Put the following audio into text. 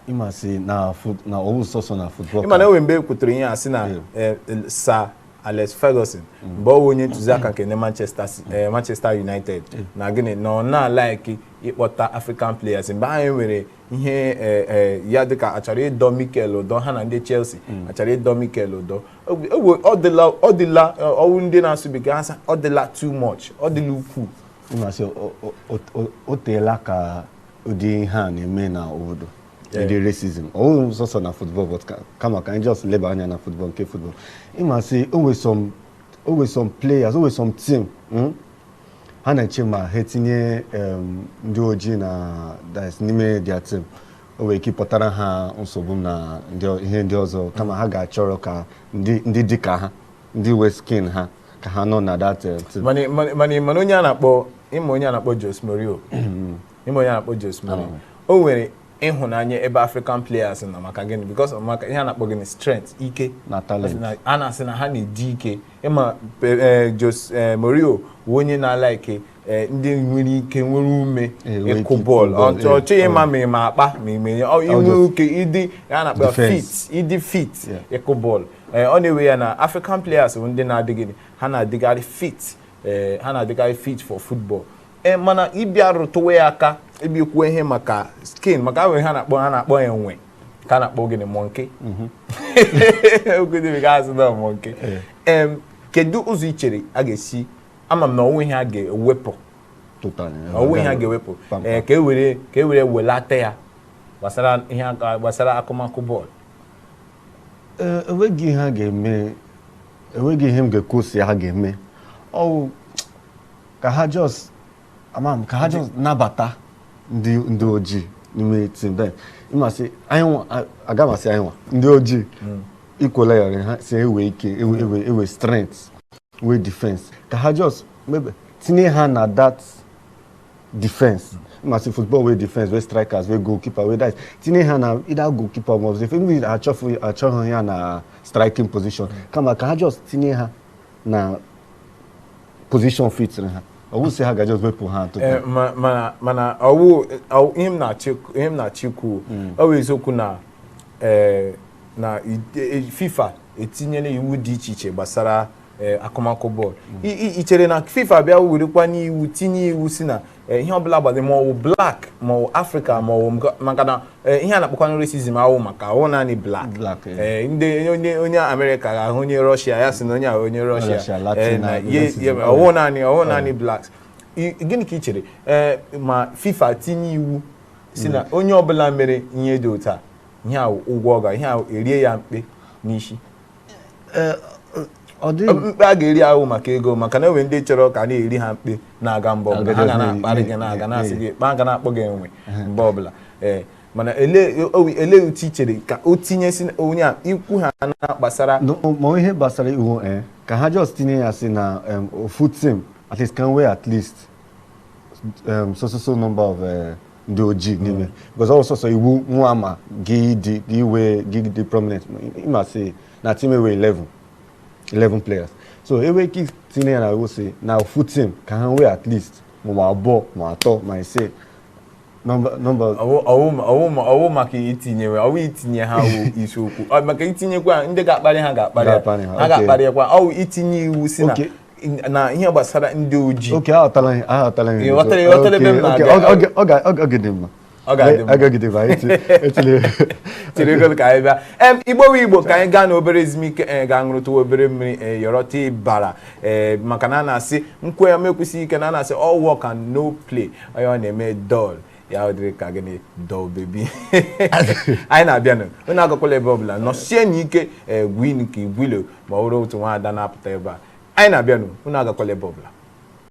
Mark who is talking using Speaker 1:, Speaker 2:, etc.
Speaker 1: Ịmasị na na ọwụ sọsọ na football.
Speaker 2: Ịma na enwe mgbe e kwutere ihe a sị na Sir Alex Ferguson, mgbe ọ wụ onye ntụziaka nke ndị Manchester United, na gịnị na ọ na-alike ịkpọta African players mgbe anyị nwere ihe ya dịka achọrọ ịdọ Mikel ụdọ ha na ndị Chelsea achọrọ ịdọ Mikel ụdọ. Ọ dịla ọwụ ndị na-asụ bekee ha sị ọ dịla too much, ọ dịla ukwuu.
Speaker 1: Ịmasị o teela ka ụdị ihe a na-eme na obodo, ụdị racism, ọ bụghị sọsọ na football, but kama ka anyị just leba anya na football, nke football. Ịmasị o nwe some players, o nwe some team, ha na-eche ma ha etinye ndị ojii na that is n'ime their team, o nwere ike ịpụtara ha nsogbu na ihe ndị ọzọ, kama ha ga-achọrọ ka ndị dị ka ha, ndị wee skin ha, ka ha nọ na that team.
Speaker 2: Mana onye a na-akpọ, ịma onye a na-akpọ Jose Mourinho, ịma onye a na-akpọ Jose Mourinho, o nwere ịhụnanya ebe African players nọ. Maka gịnị? Because maka ihe a na-akpọ gịnị, strength, ike
Speaker 1: na talent.
Speaker 2: A na-asị na ha na-eji ike. Ịma Jose Mourinho bụ onye na-alike ndị nwere ike, nwere ume
Speaker 1: nwere
Speaker 2: ịkụ
Speaker 1: ike ịkụ
Speaker 2: bọọlụ.
Speaker 1: bọọlụ,
Speaker 2: Ọ chọghị ịma ma ị ma akpa ma ị ma inwe ike ịdị ya na-akpọ
Speaker 1: Defense.
Speaker 2: fit, ịdị fit ịkụ bọọlụ. Ọ na-ewe ya na African players bụ ndị na-adịghị, ha na-adịkarị fit, ha na-adịkarị fit for football. Mana ịbịa rụtụwa ya aka, ịbịa kwuo ihe maka skin, maka nwere ha na-akpọ enwe ka a na-akpọ gịnị, monkey. Okwu dị ka asị na monkey. Kedu ụzọ ị chere a ga-esi ama m na ọnwụ ihe a ga-ewepụ?
Speaker 1: Totally.
Speaker 2: Ọnwụ ihe a ga-ewepụ
Speaker 1: Pam,
Speaker 2: ka e were welata ya gbasara ihe gbasara akụmakụ bọọlụ.
Speaker 1: Enweghị ihe a ga-eme, enweghị ihe m ga-ekwu si ha ga-eme. Ọ ka ha just ama m ka ha just nabata ndị ojii n'ime team. Then ịmasị anyị nwa, aga masị anyị nwa ndị ojii ikwela ya ha si ewe ike, ewe strength, wee defense, ka ha just maybe tinye ha na that defense. Ịmasị football wey defense, wey strikers, wey goalkeeper, wey that, tinye ha na either goalkeeper ma ọ bụ if achọghị ya na striking position, kama ka ha just tinye ha na position fit ha. Ọ bụ sị ha ga just wepụ ha total.
Speaker 2: Mana ọwụ ihe m na-achọ ikwu, ọ bụ eziokwu na na FIFA etinyela iwu dị iche iche gbasara akụmakụ bọọlụ. I chere na FIFA bịa werekwa n'iwu, tinye iwu si na ihe ọbụla gbasara, ma ọ wụ black, ma ọ wụ Africa, ma ọ wụ maka na ihe a na-akpọkwanụ racism awụ maka awụ naanị black.
Speaker 1: Black, eh.
Speaker 2: Ndị onye Amerịka ga-ahụ onye Russia, ya sị na onye ahụ onye Russia.
Speaker 1: Russia, Latin,
Speaker 2: na
Speaker 1: na racism.
Speaker 2: Ọwụ naanị blacks. Gịnị ka ị chere ma FIFA tinye iwu si na onye ọbụla mere ihe dị otu a, ihe a ụgwọ ọ ga ihe a erie ya mkpe n'isi?
Speaker 1: Ọ dị
Speaker 2: Mkpe a ga-eri ahụ maka ego, maka na enwere ndị chọrọ ka a na-eri ha mkpe na-aga mgbe ọbụla ha ga na-akparị gị, na-aga na-asị gị kpa, ga na-akpọ gị enwe mgbe ọbụla. Mana ele otu i chere ka o tinyesi onye a ikwu ha na gbasara?
Speaker 1: No, ma ihe gbasara iwu, ka ha just tinye ya sị na ofu team at least can wear at least so so so number of ndị ojii n'ime, because ọ sọsọ iwu nwa ma gị dị gị wee gị dị prominent. Ịma sị na team ewe 11 11 players, so enwe ike tinye ya na iwu sị na ofu team ka ha nwee at least ma abụọ, ma atọ, ma ise, number.
Speaker 2: Ọwụ maka itinyewe, ọwụ itinye ha wụ isiokwu. Ọ maka itinyekwa, ndị ga-akparị ha ga-akparị ha.
Speaker 1: Ga-akparị ha,
Speaker 2: ha ga-akparịkwa. Ọwụ itinye iwu si na na ihe gbasara ndị ojii.
Speaker 1: Okay, aghọtala ihe.
Speaker 2: Ị ghọtara ebe m na-aga?
Speaker 1: Ọ ga-adị mma.
Speaker 2: Ọ ga-adị mma.
Speaker 1: Ọ ga-adị mma. Etile.
Speaker 2: Tiri ego ka anyị bịa. Igbo wu Igbo, ka anyị gaa n'obere ezumike, gaa ṅụrụtụwa obere mmiri, yọrọta ịbara, maka na a na-asị nkwe ya mekwụsị ike na a na-asị all work and no play, onye ọ na-eme dull ya, ọ dịrị ka gịnị, dull baby. Anyị na-abịanụ, unu agakwala ebe ọbụla, nọsie n'ike. Gwin ka igwilo ma ọ bụrụ otu nwaada na-apụta ebe a. Anyị na-abịanụ, unu agakwala ebe ọbụla.